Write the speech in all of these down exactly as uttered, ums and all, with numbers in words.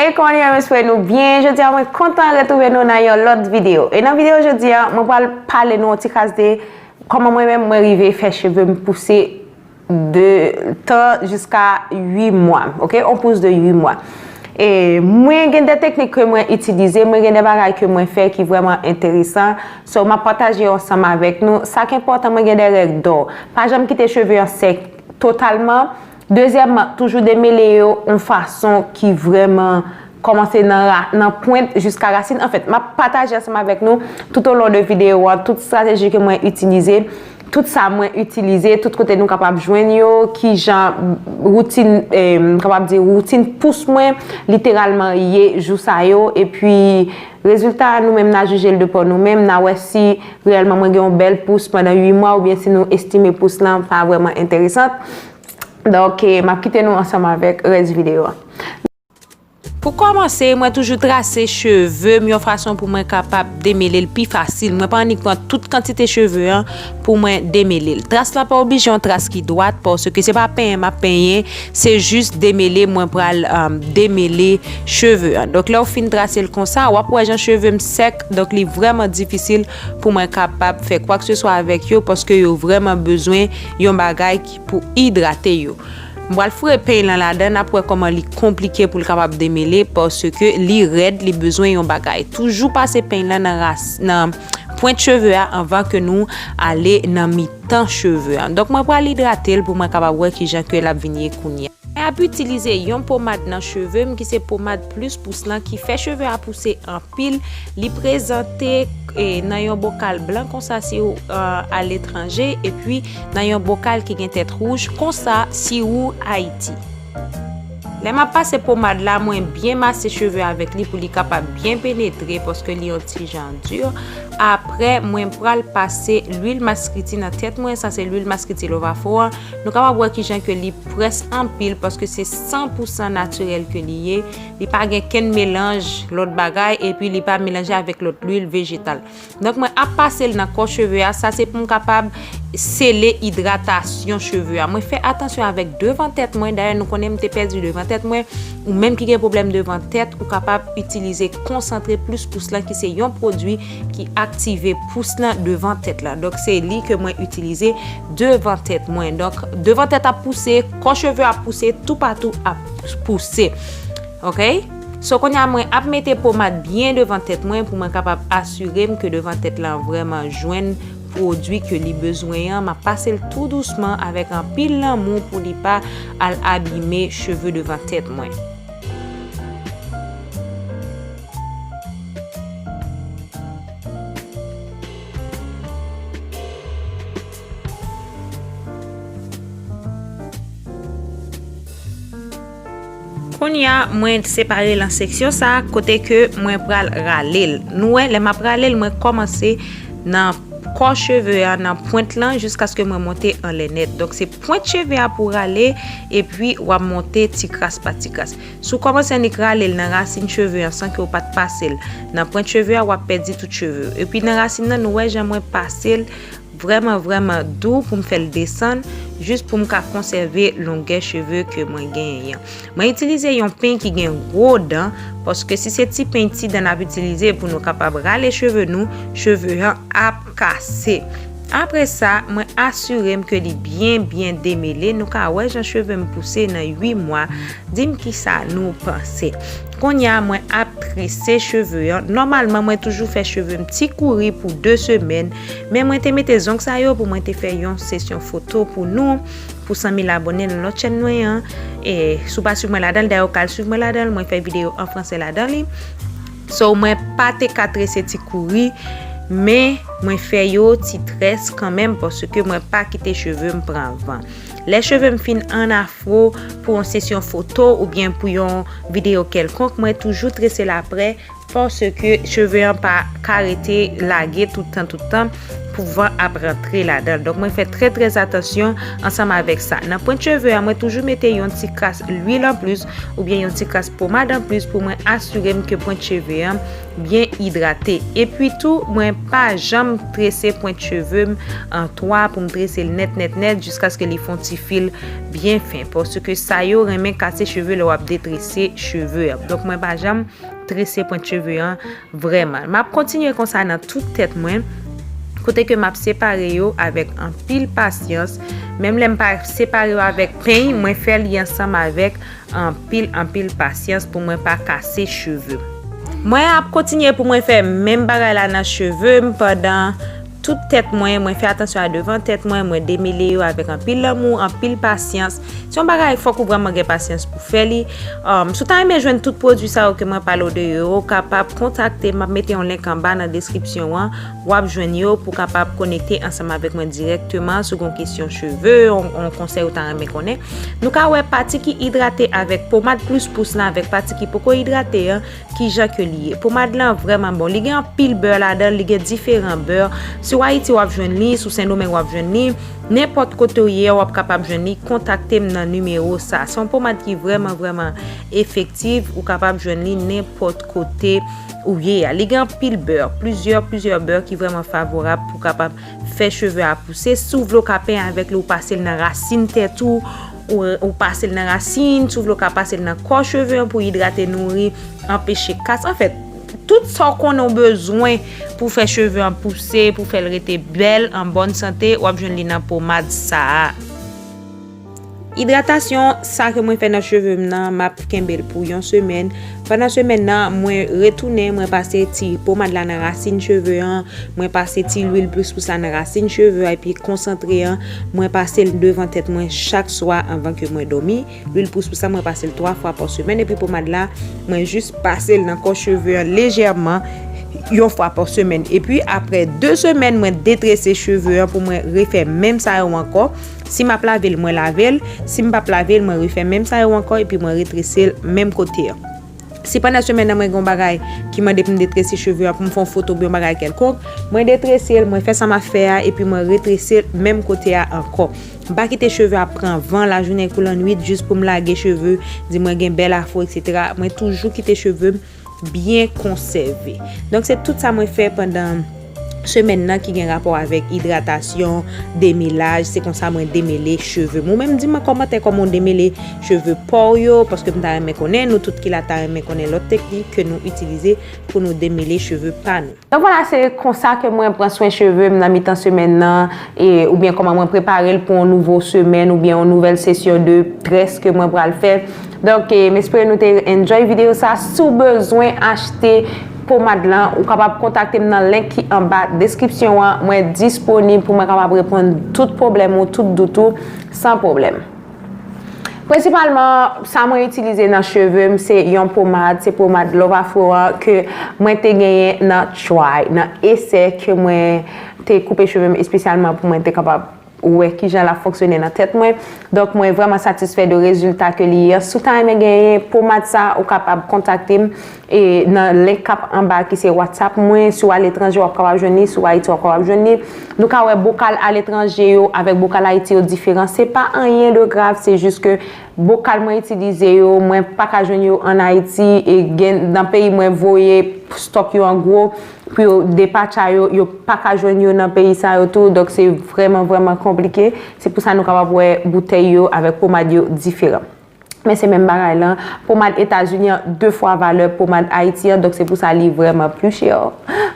Hey, kòman nou ye? M espere nou byen. Jodi a, mwen kontan retwouve nou nan yon lòt videyo. E nan videyo jodi a, mwen pral pale nou yon ti kras de kòman mwen menm mwen rive fè cheve m pouse de tan jiska uit mwa, ok? On pous de uit mwa. E mwen gen de teknik ke mwen itilize, mwen gen de bagay ke mwen fè ki vrèman enteresan. So, m ap pataje yo ansanm avèk nou. Sa ki enpòtan, mwen gen de règ dò. Pa janm kite cheve an sèk totalman. Dezyèmman, toujou demele yo yon fason ki vrèman kòmanse nan ra-, nan pwent jiska rasin. Anfèt, m ap pataje ansanm avèk nou tout o lon de videyo a, tout estrateji ke mwen itilize, tout sa mwen itilize, tout kote nou kapab jwenn yo, ki jan woutin, eh, m kapab di woutin pous mwen, literalman ye jou sa yo, epi rezilta a nou menm n a jije l de pa nou menm, n a wè si reyèlman mwen gen yon bèl pous pandan uit mwa, oubyen si nou estime pous lan pa vrèman enteresan. Donk, eh, m ap kite nou ansanm avèk rès videyo a. Pou kòmanse, mwen toujou trase cheve m yon fason pou mwen kapab demele l pi fasil. Mwen pa annik pran tout kantite cheve an pou mwen demele l. Tras la pa oblije yon tras ki dwat, paske se pa penyen m ap penyen, se jis demele mwen pral, um, demele cheve an. Donk, lè w fin trase l konsa, w ap wè jan cheve m sèk, donk li vrèman difisil pou mwen kapab fè kwakseswa avèk yo, paske yo vrèman bezwen yon bagay ki pou idrate yo. M pral foure peny lan ladan, n ap wè kòman li konplike pou l kapab demele, paske li rèd, li bezwen yon bagay. Toujou pase peny lan nan ras-, nan pwent cheve a anvan ke nou ale nan mitan cheve a. Donk, mwen pral idrate l pou mwen kapab wè kijan ke l ap vin ye kounye a. Mwen ap itilize yon pomad nan cheve m ki se pomad Plus Pous lan ki fè cheve a pouse anpil. Li prezante, eh, nan yon bokal blan konsa si w, eh, aletranje, epi nan yon bokal ki gen tèt wouj konsa si w Ayiti. Lè m ap pase pomad la, mwen byen mase cheve avèk li pou li kapab byen penetre, paske li yon ti jan di. Apre, mwen pral pase lwil maskriti nan tèt mwen, sa se lwil maskriti Lovafo an. Nou kapab wè kijan ke li frèch anpil, paske se san pou san natirèl ke li ye. Li pa gen kenn melanj lòt bagay, epi li pa melanje avèk lòt lwil vejetal. Donk, mwen ap pase l nan kò cheve a. Sa se pou m kapab sele idratasyon cheve a. Mwen fè atansyon avèk devan tèt mwen. Dayè, nou konnen m te pèdi devan tèt mwen. Ou menm ki gen pwoblèm devan tèt, ou kapab itilize konsantre Plus Pous lan, ki se yon pwodui ki aktive pous lan devan tèt la. Donk, se li ke mwen itilize devan tèt mwen. Donk, devan tèt ap pouse, kò cheve ap pouse, toupatou ap pouse. Ok? So, kounye a, mwen ap mete pomad byen devan tèt mwen pou mwen kapab asire m ke devan tèt lan vrèman jwenn pwodui ke li bezwen an. M ap pase l tou dousman avèk anpil lanmou pou li pa al abime cheve devan tèt mwen. Kounye a, mwen separe l an seksyon sa a, kote ke mwen pral rale l. Nou wè, lè m ap rale l, mwen kòmanse nan kò cheve a, nan pwent lan, jiskaske mwen monte anlè nèt. Donk, se pwent cheve a pou w rale, epi w ap monte ti kras pa ti kras. Si w kòmanse annik rale l nan rasin cheve an san ke w pa t pase l nan pwent cheve a, w ap pèdi tout cheve yo. Epi nan rasin nan, nou wè jan mwen pase l vrèman, vrèman dou pou m fè l desann, jis pou m ka konsève longè cheve ke mwen genyen an. Mwen itilize yon peny ki gen gwo dan, paske si se ti peny ti dan n ap itilize pou nou kapab rale cheve nou, cheve an ap kase. Apre sa, mwen asire m ke li byen, byen demele. Nou ka wè jan cheve m pouse nan uit mwa. Di m kisa nou panse. Kounye a, mwen ap trese cheve an. Nòmalman, mwen toujou fè cheve m ti kouri pou de semèn, men mwen te mete zong sa yo pou mwen te fè yon sesyon foto pou nou, pou san mil abòne nan lòt chèn mwen an. E si w pa swiv mwen ladan l, dayè w ka al swiv mwen ladan l, mwen fè videyo an franse ladan li. So, mwen pa te ka trese ti kouri, men mwen fè yo ti très kanmenm, paske mwen pa kite cheve m pran van. Lè cheve m fin an afro pou yon sesyon foto oubyen pou yon videyo kèlkonk, mwen toujou trese l aprè paske cheve an pa ka rete lage tout tan, tout tan pou van ap rantre ladan l. Donk, mwen fè trè, trè atansyon ansanm avèk sa. Nan pwent cheve an, mwen toujou mete yon ti kras lwil anplis oubyen yon ti kras pomad anplis pou mwen asire m ke pwent cheve an byen idrate. Epi tou, mwen pa janm trese pwent cheve m an twa pou m trese l nèt, nèt, nèt, jiskaske li fè yon ti fil byen fen. Paske sa yo renmen kase cheve lè w ap detrese cheve an. Donk, mwen pa janm trese pwent cheve an vrèman. M ap kontinye konsa nan tout tèt mwen, kote ke m ap separe yo avèk anpil pasyans. Menm lè m pa separe yo avèk peny, mwen fè li ansanm avèk anpil, anpil pasyans pou mwen pa kase cheve m. Mwen ap kontinye pou mwen fè menm bagay la nan cheve m pandan tout tèt mwen, mwen fè atansyon a devan tèt mwen, mwen demele yo avèk anpil lanmou, anpil pasyans. Se yon bagay, fòk ou vrèman gen pasyans pou fè li. Um, si w ta renmen jwenn tout pwodui sa yo ke mwen pale w de yo, ou kapab kontakte m, m ap mete yon link anba nan deskripsyon an, w ap jwenn yo pou w kapab konekte ansanm avèk mwen dirèkteman si w gen yon kesyon cheve, yon, yon konsèy ou ta renmen konnen. Nou ka wè pati ki idrate avèk pomad plis pous lan avèk pati ki poko idrate an, kijan ke li ye. Pomad lan vrèman bon. Li gen anpil bè ladan l, li gen diferan bè. Si w Ayiti w ap jwenn li, si w Sendomeng w ap jwenn li, nenpòt kote w ye a w ap kapab jwenn li, kontakte m nan nimewo sa. Se yon pomad ki vrèman, vrèman efektif, ou kapab jwenn li nenpòt kote ou ye a. Li gen anpil bè, plizyè, plizyè bè ki vrèman favorab pou kapab fè cheve a pouse. Si w vle w ka penyen avèk li, ou pase l nan rasin tèt ou, ou, ou pase l nan rasin, si w vle w ka pase l nan kò cheve an pou idrate, nouri, anpeche kas. Anfèt, tout sa w konnen w bezwen pou fè cheve an pouse, pou fè l rete bèl, an bòn sante, w ap jwenn li nan pomad sa a. Idratasyon, sa ke mwen fè nan cheve m nan, m ap kenbe l pou yon semèn. Pandan semèn nan, mwen retounen, mwen pase ti pomad la nan rasin cheve an, mwen pase ti lwil plis pou sa nan rasin cheve a, epi konsantre an, mwen pase l devan tèt mwen chak swa anvan ke mwen dòmi. Lwil plis pou sa, mwen pase l twa fwa pa semèn, epi pomad la, mwen jis pase l nan kò cheve an lejèman, yon fwa pa semèn. Epi, apre de semèn, mwen detrese cheve an pou mwen refè menm sa yo ankò. Si m ap lave l, mwen lave l. Si m p ap lave l, mwen refè menm sa yo ankò, epi mwen retrese l menm kote an. Si pandan semèn nan mwen gen yon bagay ki mande pou m detrese cheve a, pou m fè yon foto oubyen yon bagay kèlkonk, mwen detrese l, mwen fè sa m ap fè a, epi mwen retrese l menm kote a ankò. M pa kite cheve a pran van lajounen kou lannwit jis pou m lage cheve, di mwen gen bèl afro, etsetera. Mwen toujou kite cheve m byen konsève. Donk, se tout sa mwen fè pandan semèn nan ki gen rapò avèk idratasyon, demelaj, se konsa mwen demele cheve m. Ou menm, di m nan kòmantè kòman w demele cheve pa w yo, paske m ta renmen konnen, nou tout ki la ta renmen konnen lòt teknik ke nou itilize pou nou demele cheve pa nou. Donk, vwala, se konsa ke mwen pran swen cheve m nan mitan semèn nan, e, oubyen kòman mwen prepare l pou yon nouvo semèn, oubyen yon nouvèl sesyon de très ke mwen pral fè. Donk, e, m espere nou te enjoy videyo sa. Si w bezwen achte pomad lan, ou kapab kontakte m nan link ki anba deskripsyon an. Mwen disponib pou mwen kapab reponn tout pwoblèm ou, tout dout ou, san pwoblèm. Prensipalman, sa mwen itilize nan cheve m, se yon pomad, se pomad Love Afro an ke mwen te genyen nan try, nan esè ke mwen te koupe cheve m espesyalman pou mwen te kapab wè kijan l ap fonksyone nan tèt mwen. Donk, mwen vrèman satisfè de rezilta ke li ye. Si w ta renmen genyen pomad sa, ou kapab kontakte m, e, nan link k ap anba ki se WhatsApp mwen. Si w aletranje, w ap kapab jwenn li. Si w Ayiti, w ap kapab jwenn li. Nou ka wè bokal aletranje yo avèk bokal Ayiti yo diferan. Se pa anyen de grav, se jis ke bokal mwen itilize yo, mwen pa ka jwenn yo ann Ayiti, e gen nan peyi mwen voye stòk yo an gwo, pou yo depatcha yo, yo pa ka jwenn yo nan peyi sa yo tou. Donk, se vrèman, vrèman konplike. Se pou sa nou kapab wè boutèy yo avèk pomad yo diferan. Men se menm bagay lan. Pomad Etazini an de fwa valè pomad Ayiti an, donk se pou sa li vrèman pli chè.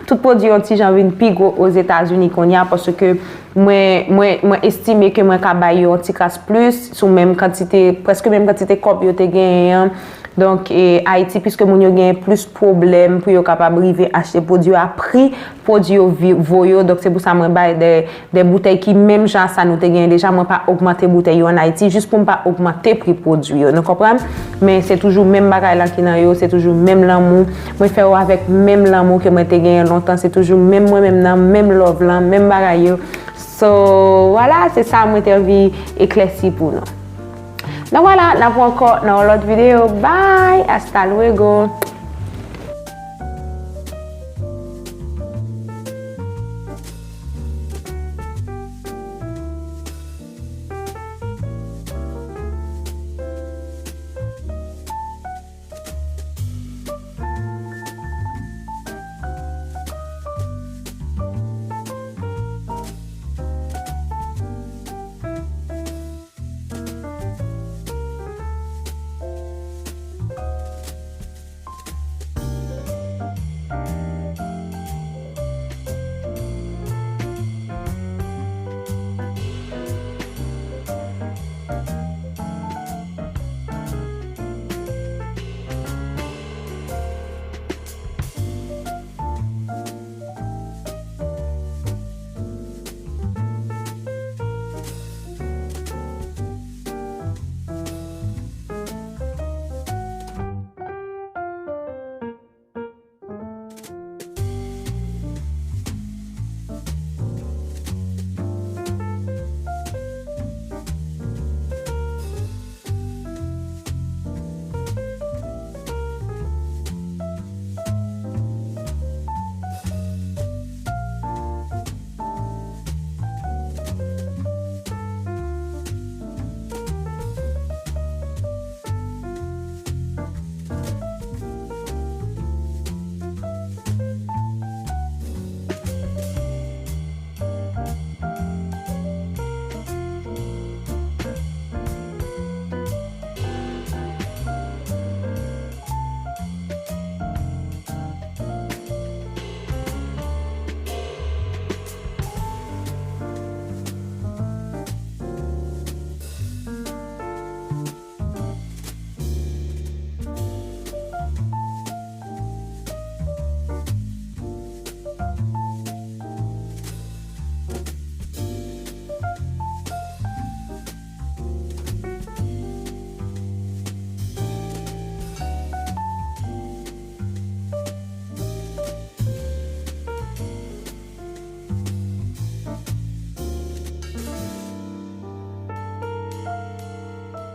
Tout pwodui yon ti jan vin pi gwo Ozetazini kounye a, paske mwen, mwen, mwen estime ke mwen ka bay yo yon ti kras plis sou menm kantite, prèske menm kantite kòb yo te genyen an. Donk, e, Ayiti, piske moun yo genyen plis pwoblèm pou yo kapab rive achte pwodui a, pri pwodui yo vi-, vo yo. Donk, se pou sa mwen bay de, de boutèy ki menm jan a sa nou te genyen deja. Mwen pa ogmante boutèy yo ann Ayiti, jis pou m pa ogmante pri pwodui yo. Nou konprann? Men se toujou menm bagay lan ki nan yo, se toujou menm lanmou. Mwen fè yo avèk menm lanmou ke mwen te genyen lontan. Se toujou menm mwen menm nan, menm love lan, menm bagay yo. So, vwala, se sa mwen te anvi eklèsi pou nou. Donk vwala, n ap wè ankò nan yon lòt videyo. Bye! Hasta luego!